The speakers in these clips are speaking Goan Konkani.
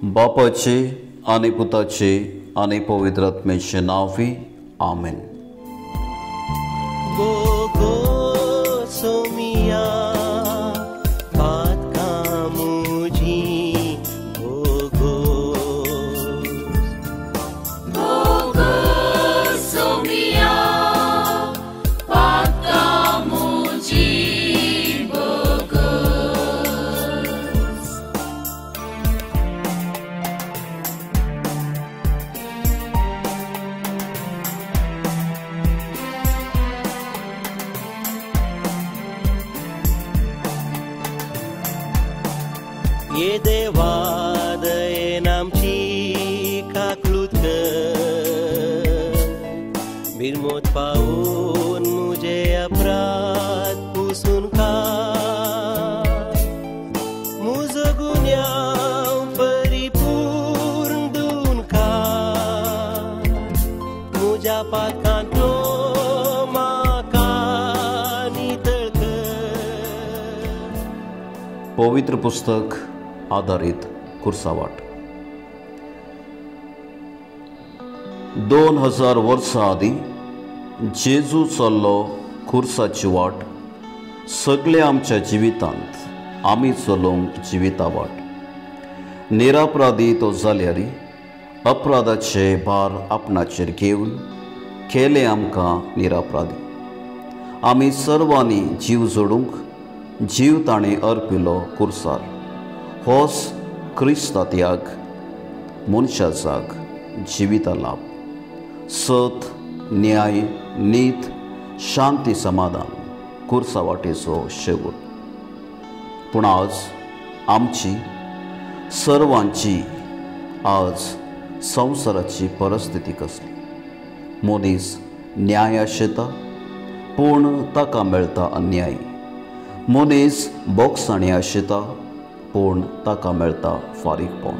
बापाचे आनी पुताचे आनी पवित्र आत्म्याचे नांवी आमेन. ये देवा दयेन आमची काकलूत कर, बिरमोत पावून मुजे अपराध पुसून काड, मुजो गुन्यांव परिपूर्ण धुवन काड, मुज्या पातकांतलो म्हाका नितळ कर. पवित्र पुस्तक आधारित कुर्सावाट. 2000 वर्सां आदीं जेजू चल्लो खुर्साची वाट. सगळे आमच्या जिवितांत आमी चलोवंक जिविता वाट. निरापराधी तो जाल्यार अपराधाचे भार आपणाचेर घेवन केले आमकां निरापराधी. आमी सर्वांनी जीव जोडूंक जीव ताणें अर्पिलो कुर्सार. होच क्रिस्ता त्याग, मनशा जाग, जिविता लाभ, सत, न्याय, नीत, शांती, समाधान कुर्सा वाटेचो शेवट. पूण आज आमची सर्वांची आज संवसाराची परिस्थिती कसली? मनीस न्याय आशेता पूण ताका मेळटा अन्याय. मनीस बोगसाणी आशेता पूण ताका मेळटा फारीकपण.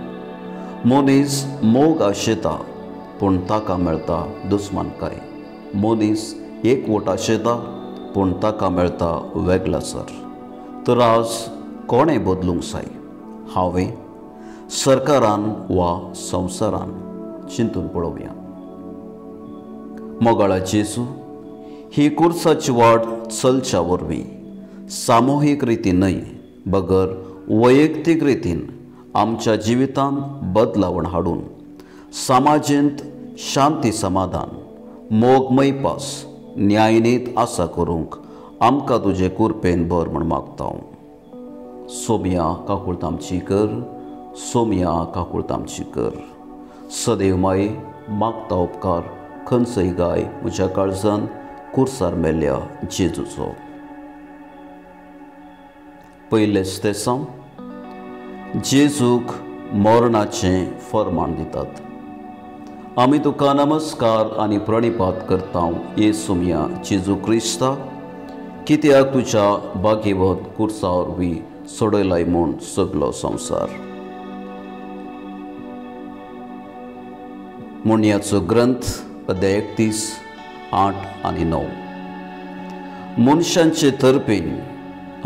मनीस मोग आशेता पूण ताका मेळटा दुस्मानकाय. मनीस एकवट आशेता पूण ताका मेळटा वेगळासर. तर आज कोणें बदलूंक जाय? हांवें, सरकारान वा संवसारान? चिंतून पळोवया. मोगाळा जेजू, ही कुर्साची वाट चलच्या वरवीं सामुहीक रितीन न्हय बगर वैयक्तीक रितीन आमच्या जिवितांत बदलावण हाडून समाजेंत शांती, समाधान, मोगमय पास, न्यायनीत आसा करूंक आमकां तुजे कुरपेन भर म्हूण मागता. सोमया काकूळत आमची कर, सोमया काकूळत आमची कर. सदैव माये मागता उपकार खंयचोय गाय म्हज्या काळजान कुर्सार मेल्ल्या जेजूचो. पयलेंच तेसांव जेजूक मरणाचें फर्माण दितात. आमी तुका नमस्कार आनी प्रणिपात करता येसुमया जेजू क्रिस्ता, कित्याक तुज्या भाग्यवत कुर्सा वरवीं सोडयलाय म्हूण सगलो संवसार. मुणयाचो ग्रंथ अध्याय 31 8 आनी 9. मनशांचे तर्फेन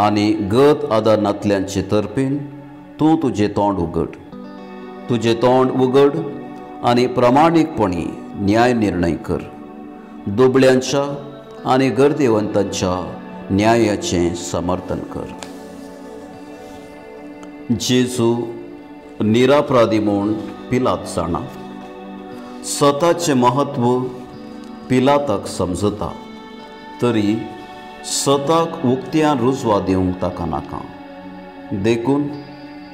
आनी गत आदार नातल्यांचे तर्फेन तूं तुजें तोंड उगड. तुजें तोंड उगड आनी प्रामाणीकपणी न्याय निर्णय कर. दुबळ्यांच्या आनी गर्देवंतांच्या न्यायाचें समर्थन कर. जेजू निरापराधी म्हूण पिलात जाणा. स्वताचें महत्व पिलाताक समजता तरी स्वताक उक्त्यान रुजवा दिवंक ताका नाका. देखून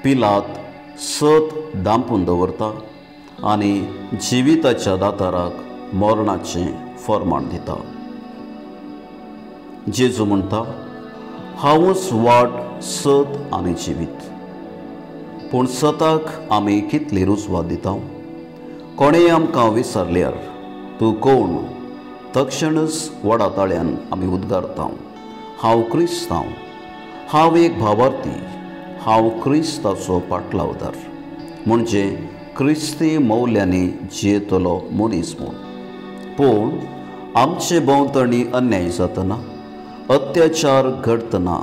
पिलात सत दांपून दवरता आनी जिविताच्या दाताराक मरणाचें फर्माण दिता. जेजू म्हणटा, हांवूच वाट, सत आनी जिवीत. पूण सताक आमी कितली रुजवात दिता? कोणेंय आमकां विसरल्यार तूं कोण तक्षणच व्हडा ताळ्यान आमी उद्गारता, हांव क्रिस्तांव, हांव एक भावार्थी, हांव क्रिस्ताचो पाटलावदार, म्हणजे क्रिस्ती मौल्यांनी जियेतलो मनीस म्हूण. पूण आमचे भोंवतणी अन्याय जातना, अत्याचार घडटना,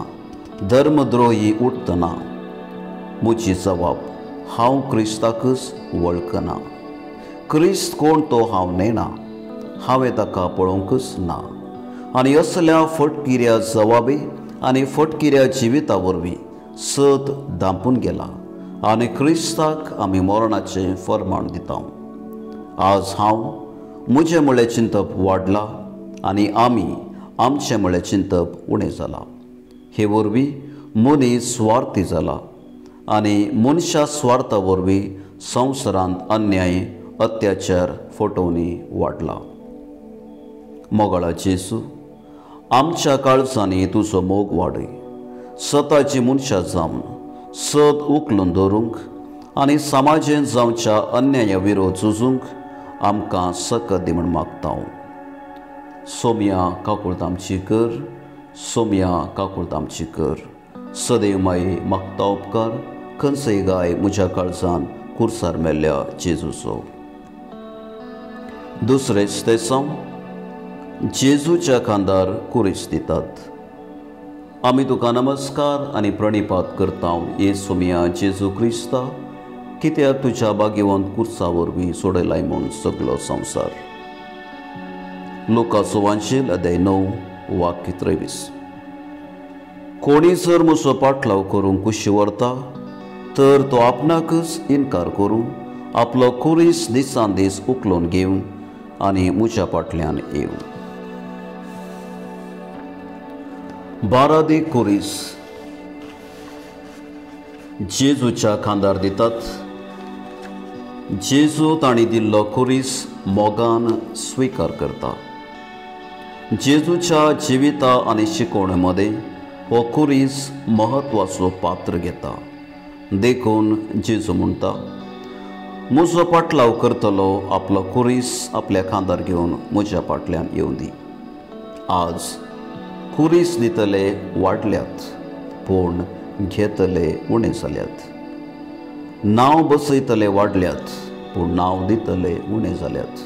धर्मद्रोही उठतना, म्हजी जबाब, हांव क्रिस्ताकच वळखना, क्रिस्त कोण तो हांव नेणा, हांवें ताका पळोवंकच ना. आनी असल्या फटकिऱ्या जवाबी आनी फटकिऱ्या जिविता वरवीं सत धांपून गेला आनी क्रिस्ताक आमी मरणाचें फर्माण दिता. आज हांव म्हजें म्हळें चिंतप वाडलां आनी आमी आमचें म्हळें चिंतप उणें जालां. हे वरवीं मनीस स्वार्थी जाला आनी मनशा स्वार्था वरवीं संवसारांत अन्याय, अत्याचार, फटोवणी वाडला. मोगाळा जेजू, आमच्या काळजांनी तुजो मोग वाडय. सताची मनशां जावन सद उखलून दवरूंक आनी समाजेंत जावच्या अन्याया विरोध झुजूंक आमकां सकत दी म्हूण मागता. सोमया काकुळट आमची कर, सोमया काकुळट आमची कर. सदैव माई मागता उपकार खंयचेय गाय म्हज्या काळजान कुर्सार मेल्ल्या जेजूचो. दुसरें स्तेसांव, जेजूच्या खांदार कुरीस दितात. आमी तुका नमस्कार आनी प्रणिपात करता ये सोमया जेजू क्रिस्ता, कित्याक तुज्या भाग्यवंत कुर्सा वरवीं सोडयलाय म्हूण सगलो संवसार. लुकाचो वांशील अध्याय 9 वाक्य 23. कोणी जर म्हजो पाटलाव करूंक कुशी व्हरता तर तो आपणाकच इनकार करूं, आपलो कुरीस दिसान दीस उखलून घेवन आनी म्हज्या फाटल्यान येवं. 12 कुरीस जेजूच्या खांदार दितात. जेजू तांणी दिल्लो कुरीस मोगान स्विकार करता. जेजूच्या जिविता आनी शिकवणे मदें हो कुरीस म्हत्वाचो पात्र घेता. देखून जेजू म्हणटा, म्हजो पाटलाव करतलो आपलो कुरीस आपल्या खांदार घेवन म्हज्या फाटल्यान येवं दी. आज कुरीस दितले वाडल्यात पूण घेतले उणें जाल्यात. नांव बसयतले वाडल्यात पूण नांव दितले उणें जाल्यात.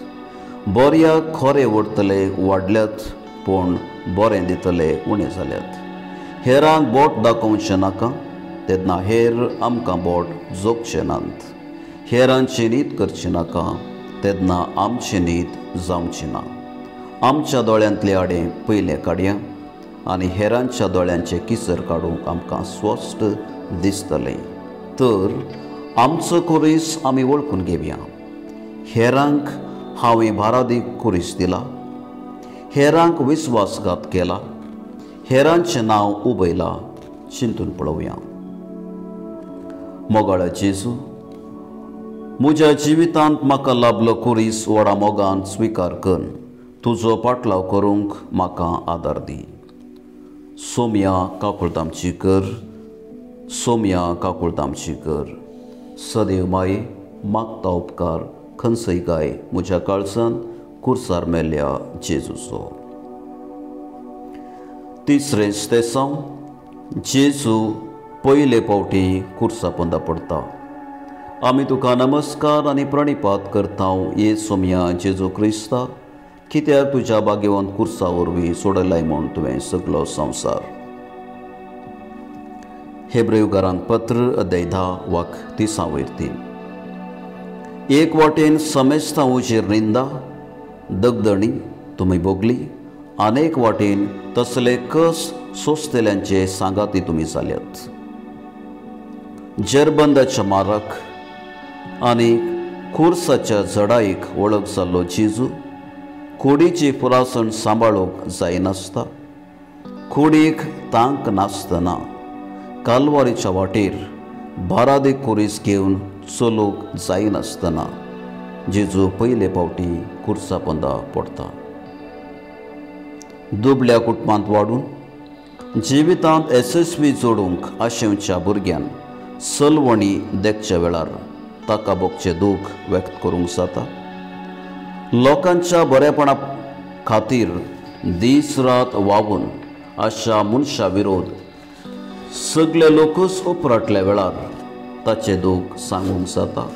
बऱ्याक खोरे व्हरतले वाडल्यात पूण बरें दितले उणें जाल्यात. हेरांक बोट दाखोवचें नाका तेन्ना हेर आमकां बोट जोगचे नात. हेरांची नीत करची नाका तेन्ना आमची नीत जावची ना. आमच्या दोळ्यांतले आडे पयले काडया आनी हेरांच्या दोळ्यांचे किसर काडूंक आमकां स्वस्त दिसतलें. तर आमचो कुरीस आमी वळखून घेवया. हेरांक हांवें भारादीक कुरीस दिला, हेरांक विस्वासघात केला, हेरांचें नांव उबयलां, चिंतून पळोवया. मोगाळा जेजू, म्हज्या जिवितांत म्हाका लाभलो कुरीस व्हडा मोगान स्विकार कर, तुजो पाटलाव करूंक म्हाका आदार दी. सोमया काकुळट आमची कर, सोमया काकुळट आमची कर. सदैव माई मागता उपकार खंयचेय गाय म्हज्या काळजान कुर्सार मेल्ल्या जेजूचो. तिसरें स्तेसांव, जेजू पयले फावटी कुर्सा पोंदा पडटा. आमी तुका नमस्कार आनी प्रणिपात करता ये सोमया जेजू क्रिस्ता, कित्याक तुज्या भाग्यवंत कुर्सा वरवीं सोडयलाय म्हूण तुवें सगलो संवसार. हेब्रेवकारांक पत्र अध्याय 10 वाक 30. एक वाटेन समेस्तां उजेर निंदा दगदणी तुमी भोगली, आनी एक वाटेन तसले कस सोंसतल्यांचे सांगाती तुमी जाल्यात. जेरबंदाच्या माराक आनी खुर्साच्या जडाईक वळख जाल्लो जेजू कुडीची पुरासण सांबाळूंक जायनासता, कुडीक तांक नासतना कालवारीच्या वाटेर बारादीक कुरीस घेवन चलूंक जायनासतना जेजू पयले फावटी कुर्सा पोंदा पडटा. दुबल्या कुटुंबांत वाडून जिवितांत येसस्वी जोडूंक आशेवच्या भुरग्यान सलवणी देखच्या वेळार ताका भोगचें दूख व्यक्त करूंक जाता. लोकांच्या बरेपणा खातीर दीस रात वावून अशा मनशा विरोध सगळे लोकूच उपराटल्या वेळार ताचें दूख सांगूंक जाता.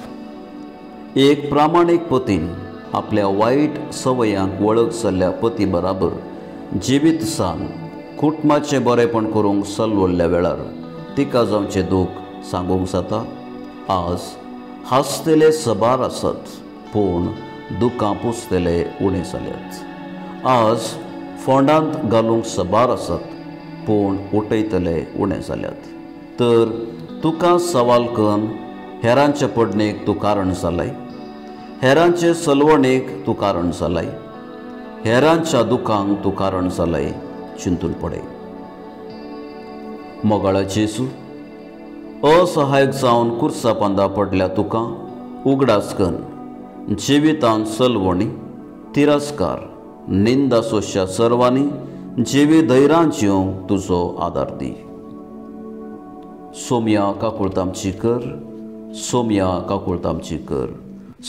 एक प्रामाणीक पतीन आपल्या वायट संवयांक वळख जाल्ल्या पती बराबर जिवीत सान कुटुंबाचें बरेपण करूंक सलवल्ल्या वेळार तिका जावचें दूख सांगूंक जाता? आज हांसतले सबार आसात पूण दुकां पुसतले उणें जाल्यात। आज फोंडांत घालूंक सबार आसात पूण उठयतले उणें जाल्यात। तर तुका सवाल करून हेरांचे पडणेक तूं कारण जालाय, हेरांचे सलवणेक तूं कारण जालाय, हेरांच्या दुखांक तूं कारण जालाय, चिंतून पडय। मोगाळा जेजू, असहायक जावन कुर्सा पांदा पडल्या तुका उगडास करून जिवितांत सलवणी, तिरस्कार, निंदा सोंसच्या सर्वांनी जिवी धैर्यान जिवंक तुजो आदार दी। सोमया काकुळट आमची कर, सोमया काकुळट आमची कर।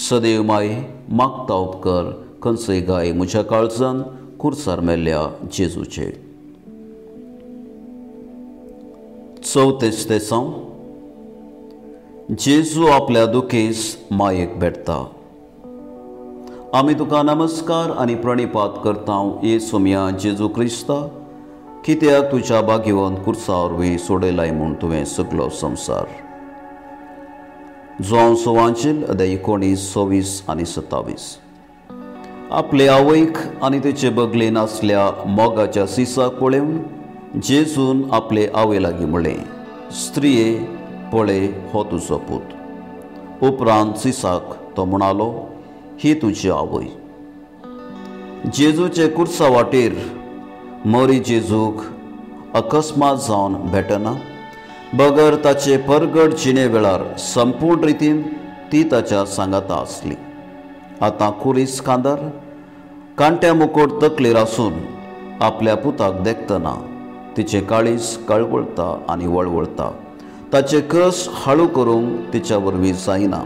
सदैव माये मागता उपकर खंयचेय गाय म्हज्या काळजान कुर्सार मेल्ल्या जेजूचे। चवथें स्तेसांव। जेजू आपल्या दुखेस मायेक भेटता। आमी तुका नमस्कार आनी प्रणिपात करता ये सोमया जेजू क्रिस्ता, कित्याक तुज्या भाग्यवंत कुर्सा वरवीं सोडयलाय म्हूण तुवें सगलो संवसार। जुआंव सुवांचील अध्याय 19, 26 आनी 27। आपले आवयक आनी तेचे बगलेन आसल्या मोगाच्या सिसाक पळोवन जेजून आपले आवय लागीं म्हणलें, स्त्रिये पळय हो तुजो पूत। उपरांत सिसाक तो म्हणालो, ही तुजी आवय। जेजूचे कुर्सा वाटेर मरी जेजूक अकस्मात जावन भेटना बगर ताचे परगट जिणे वेळार संपूर्ण रितीन ती ताच्या सांगाता आसली। आतां कुरीस कांदार कांट्या मुकोट तकलेर आसून आपल्या पुताक देखतना तिचें काळीज कळवळता आनी वळवळता। ताचे कस हाळू करूंक तिच्या वरवीं जायना,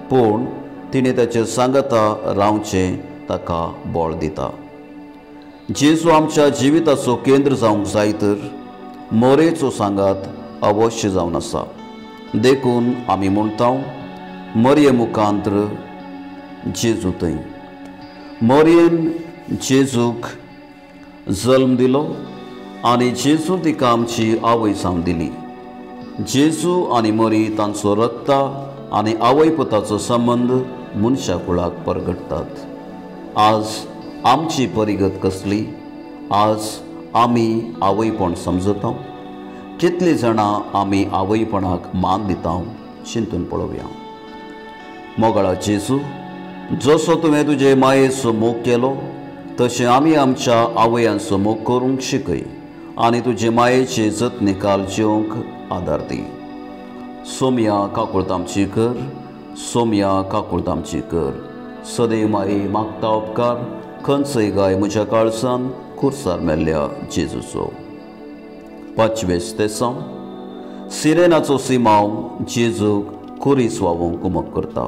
पूण तिणें ताचे सांगाता रावचें ताका बळ दिता। जेजू आमच्या जिविताचो केंद्र जावंक जाय तर मोरेचो सांगात अवश्य जावन आसा। देखून आमी म्हणटा मरये मुखांत्र जेजू थंय। मरयेन जेजूक जल्म दिलो आनी जेजू तिका आमची आवय जावन दिली। जेजू आनी मरी तांचो रक्ता आनी आवय पुताचो संबंद मनशा कुळाक परगटतात। आज आमची परिगत कसली? आज आमी आवयपण समजता? कितलीं जाणां आमी आवयपणाक मान दिता? चिंतून पळोवया। मोगाळा जेजू, जसो तुवें तुजे मायेचो मोग केलो तशें आमी आमच्या आवयांचो मोग करूंक शिकय आनी तुजे मायेचे जतनिकाल जिवंक आदार दी। सोमया काकुळट आमची कर, सोमया काकुळट आमची कर। सदैव माये मागता उपकार खंयचेय गाय म्हज्या काळजान कुर्सार मेल्ल्या जेजूचो। पांचवें स्तेसांव। सिरेनाचो सिमांव जेजूक कुरीस वावूंक कुमक करता।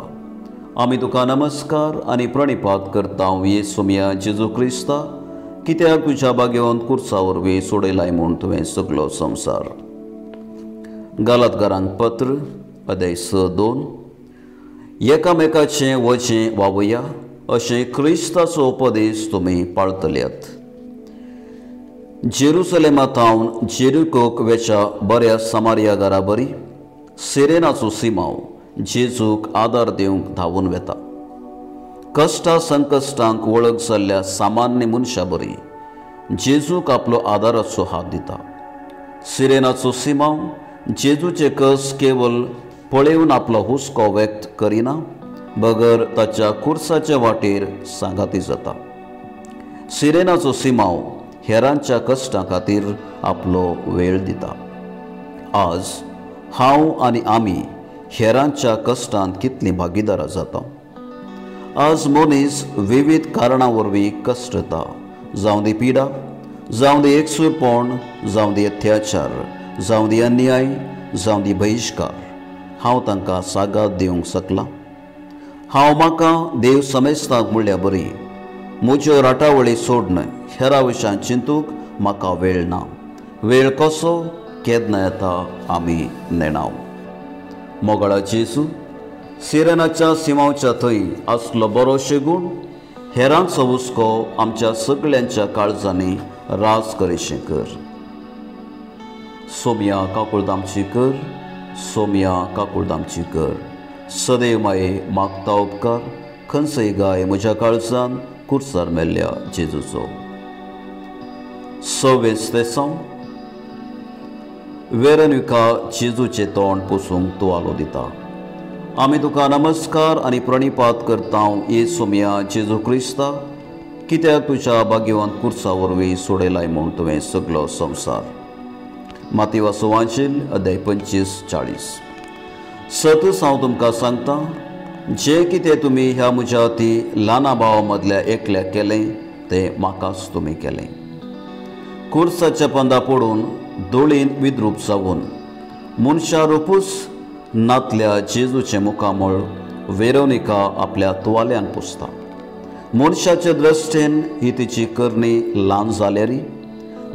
आमी तुका नमस्कार आनी प्रणिपात करता ये सोमया जेजू क्रिस्ता, कित्याक तुज्या भाग्यवंत कुर्सा वरवीं सोडयलाय म्हूण तुवें सगलो संवसार। गालातकारांक पत्र अध्याय 6:2। एकामेकाचें वजें वावया अशें क्रिस्ताचो उपदेश तुमी पाळतल्यात। जेरुसलेमा थावन जेरिकोक वेच्या बऱ्या समारिया घरा बरी सिरेनाचो सिमांव जेजूक आदार दिवंक धांवून वेता। कश्टा संकश्टांक वळख जाल्ल्या सामान्य मनशा बरी जेजूक आपलो आदाराचो हात दिता। सिरेनाचो सिमांव जेजूचे कस केवल पळेवन आपलो हुस्को व्यक्त करिना बगर ताच्या कुर्साच्या वाटेर सांगाती जाता। सिरेनाचो सिमांव हेरांच्या कश्टां खातीर आपलो वेळ दिता। आज हांव आनी आमी हेरांच्या कश्टांत कितलीं भागीदारां जाता। आज मनीस विविध कारणां वरवीं कश्टता, जावं दी पिडा, जावं दी एकसूरपण, जावं दी अत्याचार, जावं दी अन्याय, जावं दी बहिश्कार। हांव तांकां सागात दिवंक शकलां? हांव म्हाका देव समेस्तांक म्हणल्या बरी म्हज्यो राटावळी सोडन हेरा विशयान चिंतूंक म्हाका वेळ ना। वेळ कसो केन्ना येता आमी नेणाव। मोगाळा जेजू, सिरेनाच्या सिमांवच्या थंय आसलो बरो शेगूण हेरांचो हुस्को आमच्या सगळ्यांच्या काळजांनी राज करिशें कर। सोमया काकुळट आमची कर, सोमया काकुळदामची कर. सदैव माये मागता उपकार खंयचोय गाय म्हज्या काळजान कुर्सार मेल्ल्या जेजूचो. सव्वें स्तेसांव. वेरोनिका जेजूचें तोंड पुसूंक तुवालो दिता. आमी तुका नमस्कार आनी प्रणिपात करता ये सोमया जेजू क्रिस्ता, कित्याक तुज्या भाग्यवंत कुर्सा वरवीं सोडयलाय म्हूण तुवें सगलो संवसार. मातेवाचो वांजेल अध्याय 25-40. सतच हांव तुमकां सांगता, जें कितें तुमी ह्या म्हज्या ती ल्हाना भावा मदल्या एकल्याक केलें तें म्हाकाच तुमी केलें. कुर्साच्या पंदा पडून दोळीन विद्रूप जावन मनशा रुपूच नातल्या जेजूचें मुखामळ वेरोनिका आपल्या तुवाल्यान पुसता. मनशाचे दृश्टेन ही तिची करणी ल्हान जाल्यारी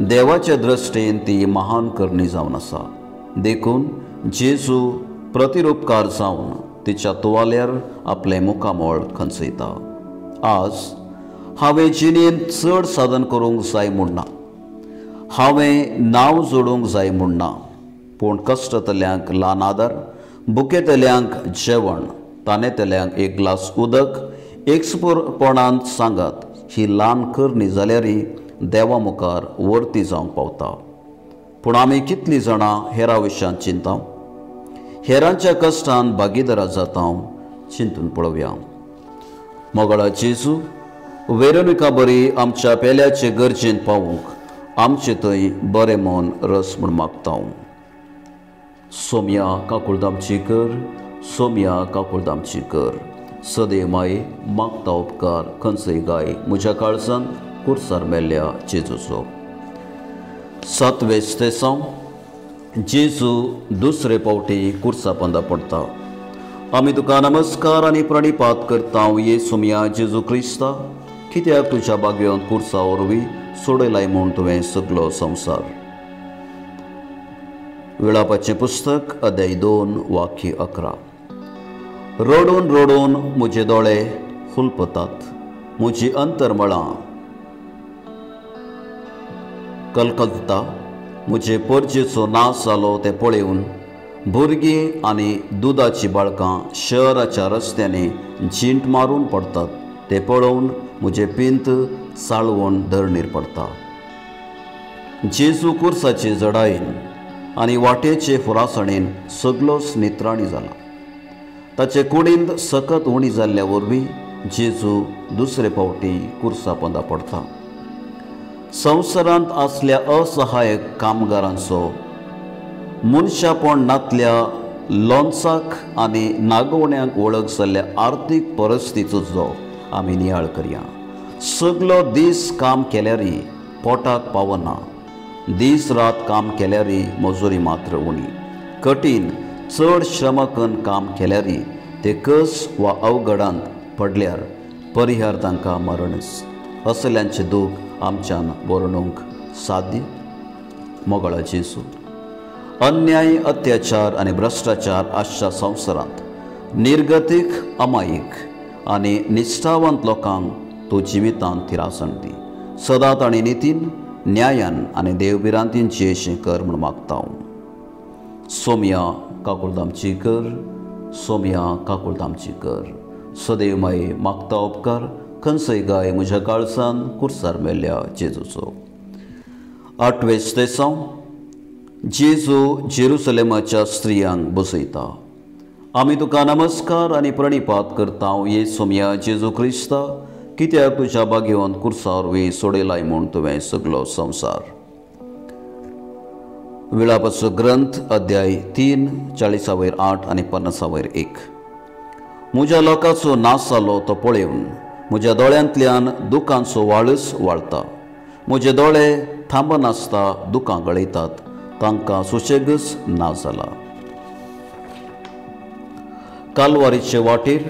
देवाचे दृश्टेन ती महान करणी जावन आसा. देखून जेजू प्रतिरुपकार जावन तिच्या तुवाल्यार आपलें मुखामळ खंचयता. आज हांवें जिणेंत चड साधन करूंक जाय म्हूण ना, हांवें नांव जोडूंक जाय म्हूण ना, पूण कश्टतल्यांक ल्हान आदार, भुकेतल्यांक जेवण, तानेतल्यांक एक ग्लास उदक एकसुरपणान सांगात ही ल्हान करणी जाल्यारय देवा मुखार वर्ती जावंक पावता. पूण आमी कितलीं जाणां हेरां विशयांत चिंता, हेरांच्या कश्टान भागीदारा जाता, चिंतून पळोवया. मोगाळा जेजू, वेरोनिका बरी आमच्या पेल्याचे गरजेन पावूंक आमचे थंय बरें मन रस म्हूण मागता. सोमया काकुळदामची कर, सोमया काकुळदामची कर. सदैव माये मागता उपकार खंयचोय गाय म्हज्या काळजान कुर्सार मेल्ल्या जेजूचो. सातवें स्तेसांव. जेजू दुसरे फावटी कुर्सा पंदा पडटा. आमी तुका नमस्कार आनी प्रणिपात करता ये सोमया जेजू क्रिस्ता, कित्याक तुज्या भाग्यवंत कुर्सा वरवीं सोडयलाय म्हूण तुवें सगलो संवसार. विळापाचें पुस्तक अध्याय 2 वाक्य 11. रडून रडून म्हजे दोळे हुलपतात, म्हजी अंतरमळां कलकलता. म्हजे परजेचो नाश जालो तें पळोवन भुरगीं आनी दुदाचीं बाळकां शहराच्या रस्त्यांनी झींट मारून पडटात तें पळोवन म्हजें पिंत चाळवण धरणीर पडटा. जेजू कुर्साचे जडायेन आनी वाटेचे फुरासणेन सगलोच नित्राणी जाला. ताचे कुडींत सकत उणी जाल्ल्या वरवीं जेजू दुसरे फावटी कुर्सा पंदा पडटा. संवसारांत आसल्या असहायक कामगारांचो, मनशापण नातल्या लोंचाक आनी नागोवण्यांक वळख जाल्ल्या आर्थीक परिस्थितीचो आमी नियाळ करया. सगलो दीस काम केल्यारय पोटाक पावना, दीस रात काम केल्यारय मजुरी मात्र उणी. कठीण चड श्रम करून काम केल्यारय ते कस वा अवघडांत पडल्यार परिहार तांकां मरणच. असल्यांचें दूख आमच्यान वर्णूंक साध्य. मोगाळा जेजू, अन्याय, अत्याचार आनी भ्रश्टाचार आसच्या संवसारांत निर्गतीक, अमायीक आनी निश्ठावंत लोकांक तूं जिवितांत थिरासण दी. सदांच आनी नितीन, न्यायान आनी देवभिरांतीन जियेशें कर म्हूण मागता. सोमया काकुळदामची कर, सोमया काकुळदामची कर. सदैव माये मागता उपकार खंयचोय गाय म्हज्या काळजान कुर्सार मेल्ल्या जेजूचो. आठवें स्तेसांव. जेजू जेरुसलेमाच्या स्त्रियांक बसयता. आमी तुका नमस्कार आनी प्रणिपात करता ये सोमया जेजू क्रिस्ता, कित्याक तुज्या भाग्यवंत कुर्सा वरवीं सोडयलाय म्हूण तुवें सगलो संवसार. विळापाचो ग्रंथ अध्याय 3 40-8 आनी 50-1. म्हज्या लोकांचो नाश जालो तो पळोवन म्हज्या दोळ्यांतल्यान दुकांचो वाळच वाळता. म्हजे दोळे थांबनासता दुकां गळयतात, तांकां सुशेगच ना जाला. कालवारीचे वाटेर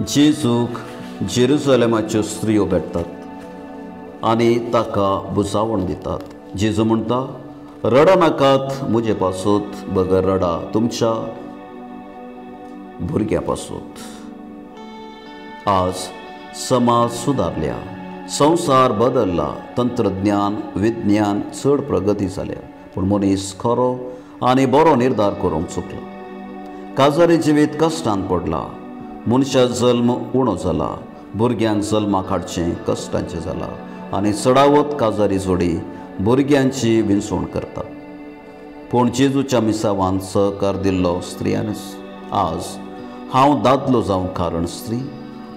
जेजूक जेरुसलेमाच्यो स्त्रियो भेटतात आनी ताका बुजावण दितात. जेजू म्हणटा, रडनाकात म्हजे पासत, बगर रडा तुमच्या भुरग्यां पासत. आज समाज सुदारल्या, संवसार बदलला, तंत्रज्ञान विज्ञान चड प्रगती जाल्या, पूण मनीस खरो आनी बरो निर्धार करूंक चुकला. काजारी जिवीत कश्टान पडला. मनशा जल्म उणो जाला. भुरग्यांक जल्माक हाडचें कश्टांचें जाला आनी चडावत काजारी जोडी भुरग्यांची विंचवण करता. पूण जेजूच्या मिसावान सहकार दिल्लो स्त्रियानच. आज हांव दादलो जावंक कारण स्त्री,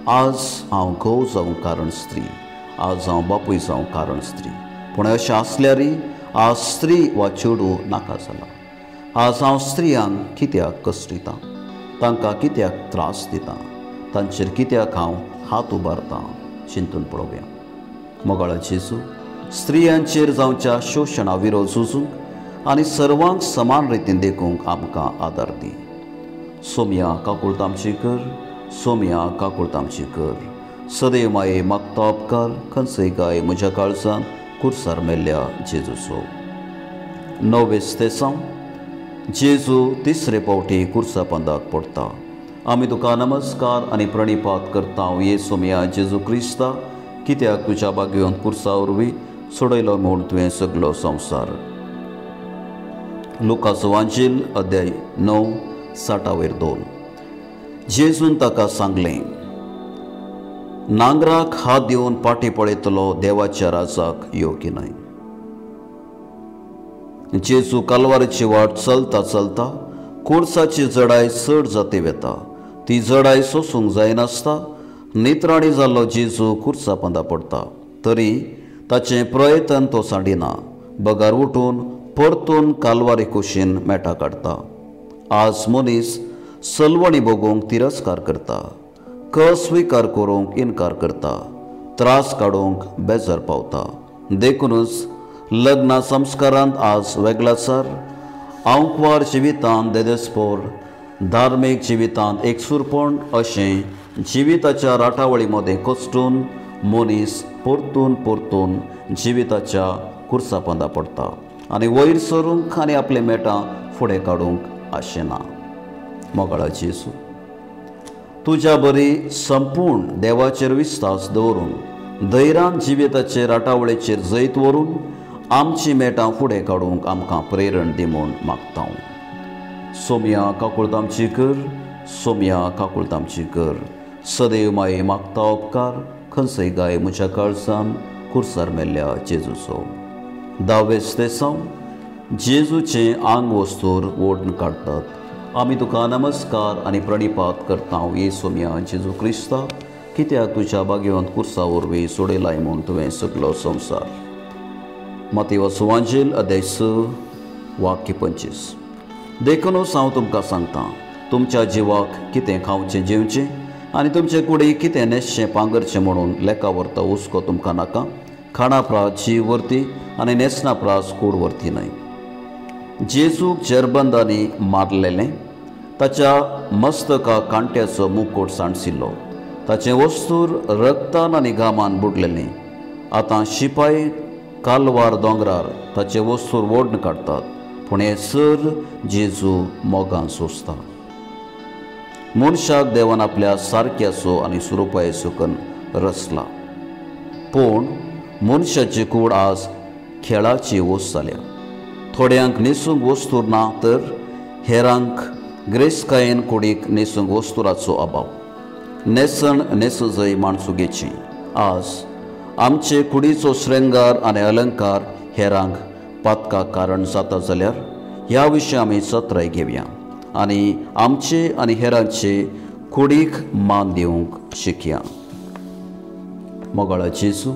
आज हांव घोव जावंक कारण स्त्री, आज हांव बापूय जावंक कारण स्त्री. पूण अशें आसल्यारय आज स्त्री वा चेडूं नाका जाला. आज हांव स्त्रियांक कित्याक कश्टितां, तांकां कित्याक त्रास दितां, तांचेर कित्याक हांव हात उबारतां, चिंतून पळोवया. मोगाळा जेजू, स्त्रियांचेर जावच्या शोशणा विरोध झुजूंक आनी सर्वांक समान रितीन देखूंक आमकां आदार दी. सोमया काकुळट आमची कर, सोमया काकुळट आमची कर. सदैव माये मागता उपकार खंयचेय गाय म्हज्या काळजान कुर्सार मेल्ल्या जेजूचो. 9वें तेसांव. जेजू तिसरे पावटी कुर्सा पंदाक पडटा. आमी तुका नमस्कार आनी प्रणिपात करता ये सोमया जेजू क्रिस्ता, कित्याक तुज्या भाग्यवंत कुर्सा वरवीं सोडयलो म्हूण तुवें सगलो संवसार. लुकास वांजील अध्याय 9 60-2. जेजून ताका सांगलें, नांगराक हात दिवन पाटी पळयतलो देवाच्या राजाक योग्य न्हय. जेजू कालवारीची वाट चलता चलता कुर्साची जडाय चड जाती वेता. ती जडाय सोसूंक जायनासता नित्राणी जाल्लो जेजू कुर्सा पंदा पडटा. तरी ताचें प्रयत्न तो सांडिना, बगार उठून परतून कालवारी कुशीन मेटा काडटा. आज मनीस सलवणी भोगूंक तिरस्कार करता, क स्विकार करूंक इनकार करता, त्रास काडूंक बेजार पावता. देखूनच लग्न संस्कारांत आज वेगळाचार, आंकवार जिवितांत देदेस्पोर, धार्मीक जिवितांत एकसूरपण अशें जिविताच्या राटावळी मदें कश्टून मनीस परतून परतून जिविताच्या कुर्सापंदा पडटा आनी वयर सरूंक आनी आपले मेटां फुडें काडूंक आशेना. मोगाळा जेजू, तुज्या बरी संपूर्ण देवाचेर विस्वास दवरून धैर्यान जिविताचे राटावळीचेर जैत व्हरून आमची मेटां फुडें काडूंक आमकां प्रेरण दी म्हूण मागता. सोमया काकुळट आमची कर, सोमया काकुळट आमची कर. सदैव माये मागता उपकार खंयचेय गाय म्हज्या काळजान कुर्सार मेल्ल्या जेजूचो. 10वें तेसांव. जेजूचें आंग वस्तूर ओडून काडटात. आमी तुका नमस्कार आनी प्रणिपात करता ये सोमया जेजू क्रिस्ता, कित्याक तुज्या भाग्यवंत कुर्सा वरवीं सोडयलाय म्हूण तुवें सगलो संवसार. मातेव वांजेल अध्याय 6 वाक्य 25. देखूनच हांव तुमकां सांगता, तुमच्या जिवाक कितें खावचें जेवचें आनी तुमचे कुडीक कितें न्हेसचें पांगरचें म्हणून लेखा व्हरता हुस्को तुमकां नाका. खाणा प्रास जीव वरती आनी न्हेसणा प्रास कूड वरती न्हय. जेजूक जेरबंदांनी मारलेलें, ताच्या मस्तकाक कांट्याचो मुकोट सांडसिल्लो, ताचें वस्तूर रक्तान आनी घामान बुडलेलें. आतां शिपाय कालवार दोंगरार ताचें वस्तूर ओडून काडटात, पूण हें सर जेजू मोगान सोंसता. मनशाक देवान आपल्या सारक्याचो आनी स्वरुपाचो करून रचला, पूण मनशाची कूड आज खेळाची वस्त जाल्या. थोड्यांक न्हेसूंक वस्तूर ना तर हेरांक ग्रेसकायेन कुडीक न्हेसूंक वस्तुराचो अभाव. न्हेसण न्हेसजय माणसुगेची. आज आमचे कुडीचो श्रृंगार आनी अलंकार हेरांक पातकाक कारण जाता जाल्यार ह्या विशीं आमी चत्राय घेवया आनी आमचे आनी हेरांचे कुडीक मान दिवंक शिकया. मोगाळा जेजू,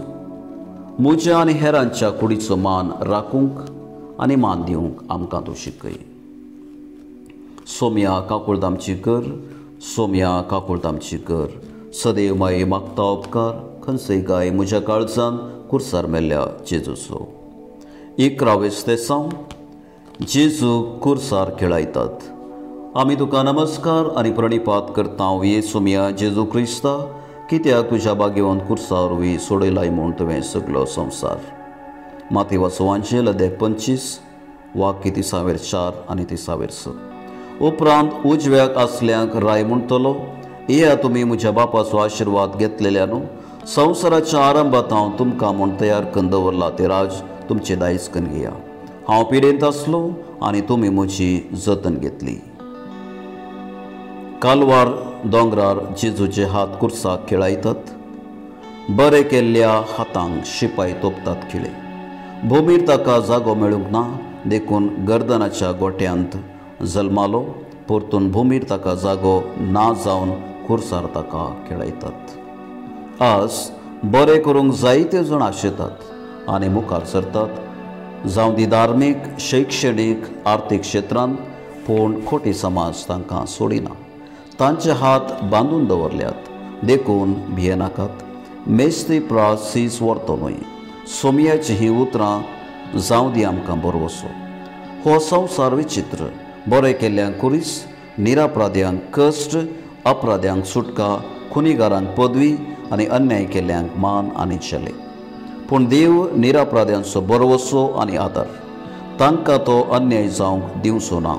म्हज्या आनी हेरांच्या कुडीचो मान राखूंक आनी मान दिवंक आमकां तूं शिकय. सोमया काकुळट आमची कर, सोमया काकुळट आमची कर. सदैव माये मागता उपकार खंयचेय गाय म्हज्या काळजान कुर्सार मेल्ल्या जेजूचो. 11वें तेसांव. जेजू कुर्सार खेळायतात. आमी तुका नमस्कार आनी प्रणिपात करता ये सोमया जेजू क्रिस्ता, कित्याक तुज्या भाग्यवंत कुर्सा वरवीं सोडयलाय म्हूण तुवें सगलो संवसार. मातेव वांजेल अध्याय 25 वाक्य 30-4 आनी 30-6. उपरांत उजव्याक आसल्यांक राय म्हणटलो, येया तुमी म्हज्या बापाचो आशिर्वाद घेतलेल्या न्हू, संवसाराच्या आरंभात हांव तुमकां म्हूण तयार करून दवरला ते राज तुमचें दायज करून घेया. हांव पिडेंत आसलो आनी तुमी म्हजी जतन घेतली. कालवार दोंगरार जेजूचे हात कुर्साक खेळायतात. बरे केल्ल्या हातांक शिपाय तोपतात खिळे. भूमीर ताका जागो मेळूंक ना देखून गर्दनाच्या गोट्यांत जल्मालो. परतून भूमीर ताका जागो ना जावन कुर्सार ताका खेळायतात. आज बरें करूंक जायते जाण आशेतात आनी मुखार सरतात, जावं ती धार्मीक, शैक्षणीक, आर्थीक क्षेत्रांत, पूण खोटी समाज तांकां सोडिना. तांचे हात बांदून दवरल्यात देखून भियेनाकात. मेस्त्री प्रास सीस व्हरतो न्हय. सोमयाचीं हीं उतरां जावं दी आमकां भरवसो. हो संवसार विचित्र. बरें केल्ल्यांक कुरीस, निरापराध्यांक कश्ट, अपराध्यांक सुटका, खुनीगारांक पदवी आनी अन्याय केल्ल्यांक मान आनी चले. पूण देव निरापराध्यांचो भरवसो आनी आदार. तांकां तो अन्याय जावंक दिवचो ना.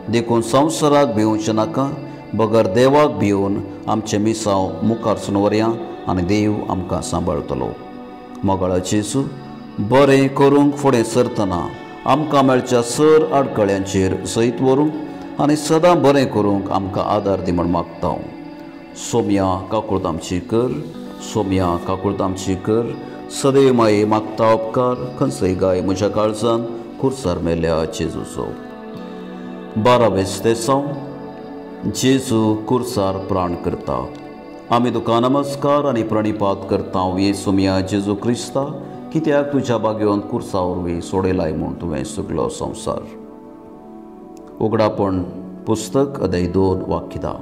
देखून संवसाराक भिवचें नाका, बगर देवाक भिवन आमचें मिसांव मुखार व्हरया आनी देव आमकां सांबाळटलो. मोगाळा जेजू, बरें करूंक फुडें सरतना आमकां मेळच्या सर आडकळ्यांचेर जैत व्हरूंक आनी सदां बरें करूंक आमकां आदार दी म्हूण मागता. सोमया काकूळत आमची कर, सोमया काकूळत आमची कर. सदैव माये मागता उपकार. खंयचोय गाय म्हज्या काळजान कुर्सार मेल्या जेजूचो. 12वें स्तेसांव. जेजू कुर्सार प्राण करता. आमी तुका नमस्कार आनी प्रणिपात करता ये सोमया जेजू क्रिस्ता, कित्याक तुज्या बागेवन कुर्सा वरवीं सोडयलाय म्हूण तुवें सगलो संवसार. उगडापण पुस्तक अध्याय 2 वाक्य 10.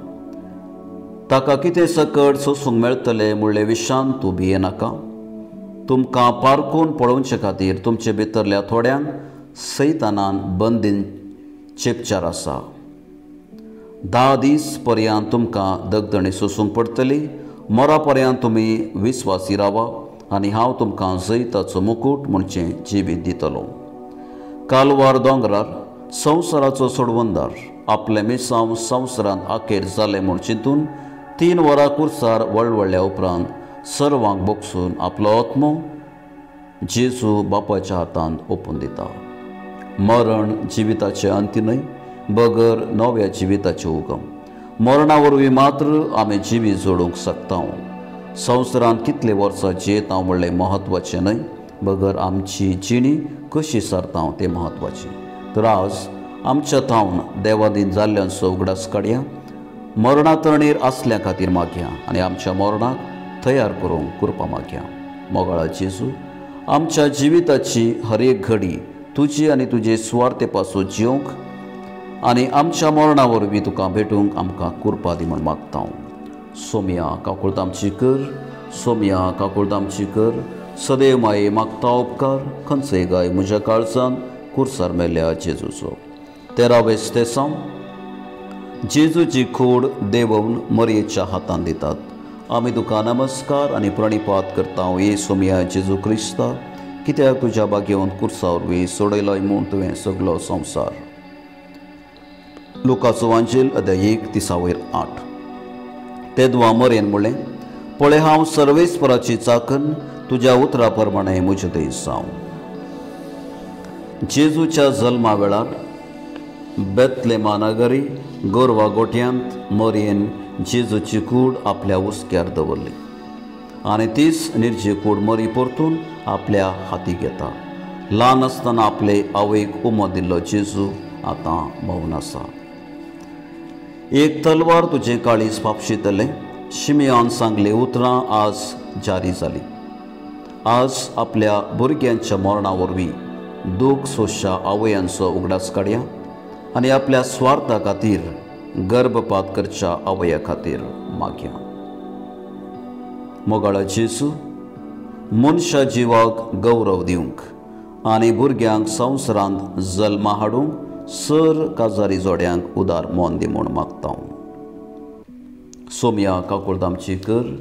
ताका कितें सकट सोसूंक मेळटलें म्हणले विशान तूं भियेनाका. तुमकां पारखून पळोवचे खातीर तुमचे भितरल्या थोड्यांक सैतानान बंदीन चेपचार आसा. 10 दीस पर्यंत तुमकां दगदणी सोसूंक पडटली. मरा पर्यंत तुमी विस्वासी रावा आनी हांव तुमकां जैताचो मुकूट म्हणचें जिवीत दितलो. कालवार दोंगरार संवसाराचो सोडवंदार आपलें मिसांव संवसारांत अखेर जालें म्हूण चिंतून 3 वरां कुर्सार वळवळ्ळ्या उपरांत सर्वांक बोगसून आपलो आत्मो जेजू बापाच्या हातांत ओपून दिता. मरण जिविताचें अंत्य न्हय, बगर नव्या जिविताचें उगम. मरणा वरवीं मात्र आमी जिवीत जोडूंक शकता. संवसारांत कितले वर्सां जियेता म्हणलें म्हत्वाचें न्हय, बगर आमची जिणी कशी सारता तें म्हत्वाचें. तर आज आमच्या थावन देवादीन जाल्ल्यांचो उगडास काडया. मरणा तरणीर आसल्या खातीर मागया आनी आमच्या मरणाक तयार करूंक कृपा मागया. मोगाळा जेजू, आमच्या जिविताची हर एक घडी तुजी आनी तुजे सुवार्थे पासून जिवंक आनी आमच्या मरणा वरवीं तुका भेटूंक आमकां कृपा दी म्हूण मागता. सोमया काकूळत आमची कर, सोमया काकूळत आमची कर. सदैव माये मागता उपकार. खंयचोय गाय म्हज्या काळजान कुर्सार मेल्या जेजूचो. 13वें स्तेसांव. जेजूची कूड देवोवन मरयेच्या हातांत दितात. आमी तुका नमस्कार आनी प्रणिपात करता ये सोमया जेजू क्रिस्ता, कित्याक तुज्या बागेवन कुर्सा वरवीं सोडयलोय म्हूण तुवें सगलो संवसार. लुकाचो वांजेल अध्याय 1 30-8. तेदवा मरेन म्हणलें, पळय हांव सर्वेस्पराची चाकन, तुज्या उतरा प्रमाणें म्हजे थंय जावं. जेजूच्या जल्मा वेळार बेतलेमा नगरी गोरवा गोठ्यांत मरयेन जेजूची कूड आपल्या हुस्क्यार दवरली आनी तीच निर्जी कूड मरी परतून आपल्या हाती घेता. ल्हान आसतना आपले आवयक उमो दिल्लो जेजू आतां भोंवन आसा. एक तलवार तुजें काळीज फापशितलें. शिमियान सांगली उतरां आज जारी जाली. आज आपल्या भुरग्यांच्या मरणा वरवीं दूख सोंसच्या आवयांचो उगडास काडया आनी आपल्या स्वार्था खातीर गर्भपात करच्या आवया खातीर मागया. मोगाळा जेजू, मनशा जिवाक गौरव दिवंक आनी भुरग्यांक संवसारांत जल्मा हाडूंक सर काजारी जोड्यांक उदार मन दी म्हूण मागता. सोमया काकूळत आमची कर,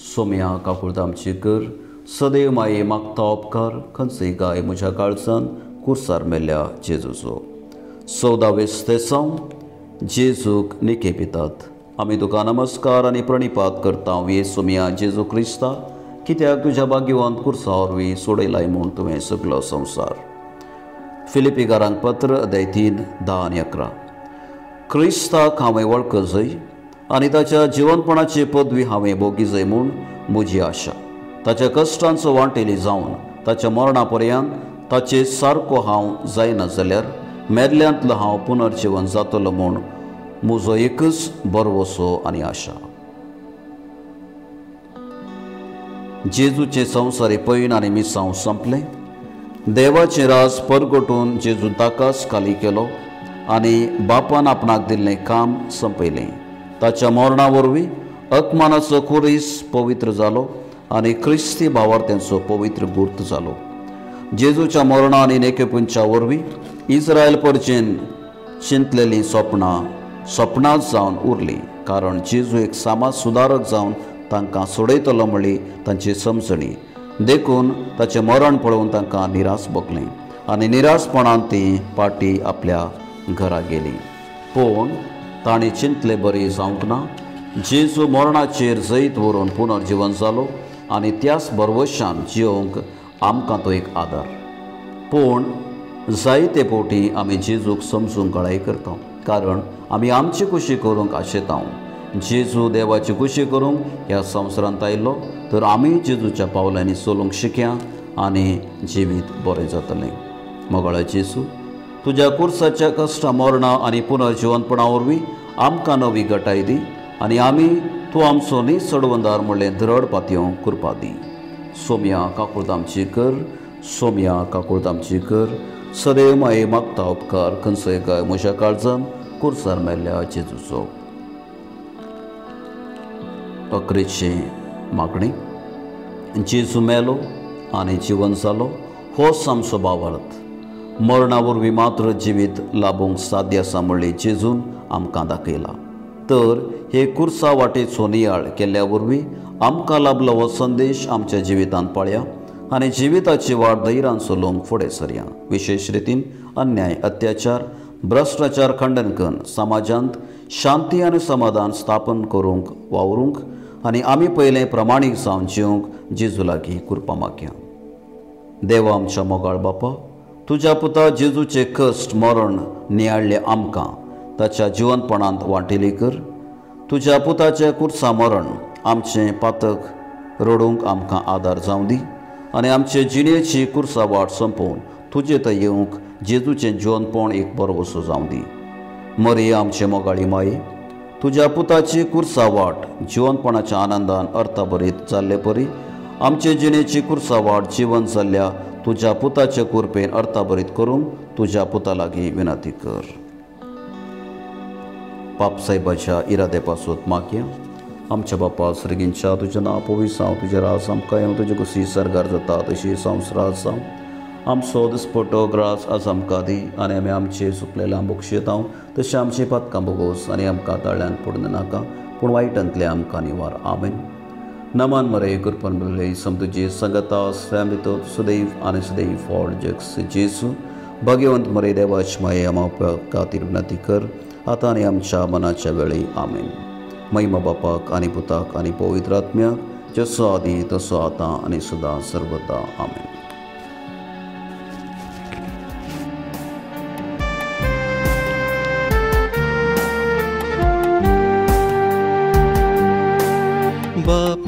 सोमया काकूळत आमची कर. सदैव माये मागता उपकार. खंयचोय गाय म्हज्या काळजान कुर्सार मेल्या जेजूचो. 14वें स्तेसांव. जेजूक निके पितात. आमी तुका नमस्कार आनी प्रणिपात करता ये सोमया जेजू क्रिस्ता, कित्याक तुज्या भाग्यवंत कुर्सा वरवीं सोडयलाय म्हूण तुवें सगलो संवसार. फिलिपीकारांक पत्र अध्याय 3, 10 आनी 11. क्रिस्ताक हांवें वळखजय आनी ताच्या जिवनपणाची पदवी हांवें भोगीजय म्हूण म्हजी आशा. ताच्या कश्टांचो वांटेली जावन ताच्या मरणा पर्यंत ताचे सारको हांव जायना जाल्यार मेल्ल्यांतलो हांव पुनर्जिवन जातलो म्हूण म्हजो एकच भरवसो आनी आशा. जेजूचें संवसारी पैण आनी मिसांव संपलें. देवाचें राज परगटून जेजू ताकाच खाली केलो आनी बापान आपणाक दिल्लें काम संपयलें. ताच्या मरणा वरवीं अपमानाचो खुरीस पवित्र जालो आनी क्रिस्ती भावार्थ्यांचो पवित्र गुर्त जालो. जेजूच्या मरणा आनी नेकेपुंच्या वरवीं इस्रायल परचेन चिंतलेलीं सपनां सपनांच जावन उरलीं, कारण जेजू एक समाज सुदारक जावन तांकां सोडयतलो म्हणली तांची समजणी. देखून ताचें मरण पळोवन तांकां निराश भोगलें आनी निराशपणान ती पाटी आपल्या घरा गेली. पूण तांणी चिंतले बरी जावंक ना. जेजू मरणाचेर जैत व्हरून पुनर्जिवन जालो आनी त्याच भरवशान जिवंक आमकां तो एक आदार. पूण जायते फावटी आमी जेजूक समजूंक गळाय करता, कारण आमी आमची खुशी करूंक आशेता. जेजू देवाची खुशी करूंक ह्या संवसारांत आयलो तर आमी जेजूच्या पावलांनी चलूंक शिकया आनी जिवीत बरें जातलें. मोगाळ जेजू, तुज्या कुर्साच्या कश्टां मरणां आनी पुनर्जिवनपणा वरवीं आमकां नवी गटाय दी आनी आमी तूं आमचो न्ही चडवंदार म्हणलें द्रड पातयो कृपा दी. सोम्या काकूळत आमची कर, सोम्या काकूळत आमची कर. सदैव माये मागता उपकार खंयचोय काय म्हज्या काळजान कुर्सार मेल्ल्या जेजूचो. अकरेची मागणी. जेजू मेलो आनी जिवन जालो होच आमचो भावार्थ. मरणा वरवीं मात्र जिवीत लाबूंक साध्य आसा म्हणलें जेजून आमकां दाखयला. तर हे कुर्सा वाटेचो नियाळ केल्ल्या वरवीं आमकां लाबलो हो संदेश आमच्या जिवितांत पाळया आनी जिविताची वाट धैर्यान चलोवंक फुडें सरया. विशेश रितीन अन्याय, अत्याचार, भ्रश्टाचार खंडन करून समाजांत शांती आनी समाधान स्थापन करूंक वावरूंक आनी आमी पयलें प्रमाणीक जावन जिवंक जेजू लागीं कृपा मागया. देवा आमच्या मोगाळ बापा, तुज्या पुता जेजूचे कश्ट मरण नियाळ्ळे आमकां ताच्या जिवनपणांत वांटेली कर. तुज्या पुताचें कुर्सा मरण आमचें पातक रडूंक आमकां आदार जावं दी आनी आमचे जिणेची कुर्सा वाट संपोवन तुजे थंय येवंक जेजूचें जिवनपण एक भरवसो जावं दी. मरिया आमचे मोगाळी माये, तुज्या पुताची कुर्सा वाट जिवनपणाच्या आनंदान अर्थभरीत जाल्ले परी आमचे जिणेची कुर्सा वाट जिवन जाल्ल्या तुज्या पुताचे कुरपेन अर्थभरीत करूंक तुज्या पुता लागीं विनंती कर. पापसाहेबाच्या इरादे पासून मागया. आमच्या बापा सर्गींच्या, तुजें नांव पवित्र जावं, तुजें राज आमकां येवं, तुजे कुशी सर्गार जाता तशी संवसारांत जावं. आमचो दिसपटो ग्रास आज आमकां दी आनी आमी आमचे चुकलेल्या बक्षयता तशें आमची पातकां भोगोस आनी आमकां ताळ्यान पडून नाका, पूण वायटांतलें आमकां निवार. आमेन. नमन मरे कृपन बरले सम तुजी संगता सैम सदैव आनी सदैव फॉर जक्स जेजू. भाग्यवंत मरे देवाच माये आमा खातीर विनंती कर आतां आनी आमच्या मनाच्या वेळी. आमेन. महिमा बापाक आनी पुताक आनी पवित्र आत्म्याक, जसो आदी तसो आतां आनी सदां सर्वदा. आमेन. बाप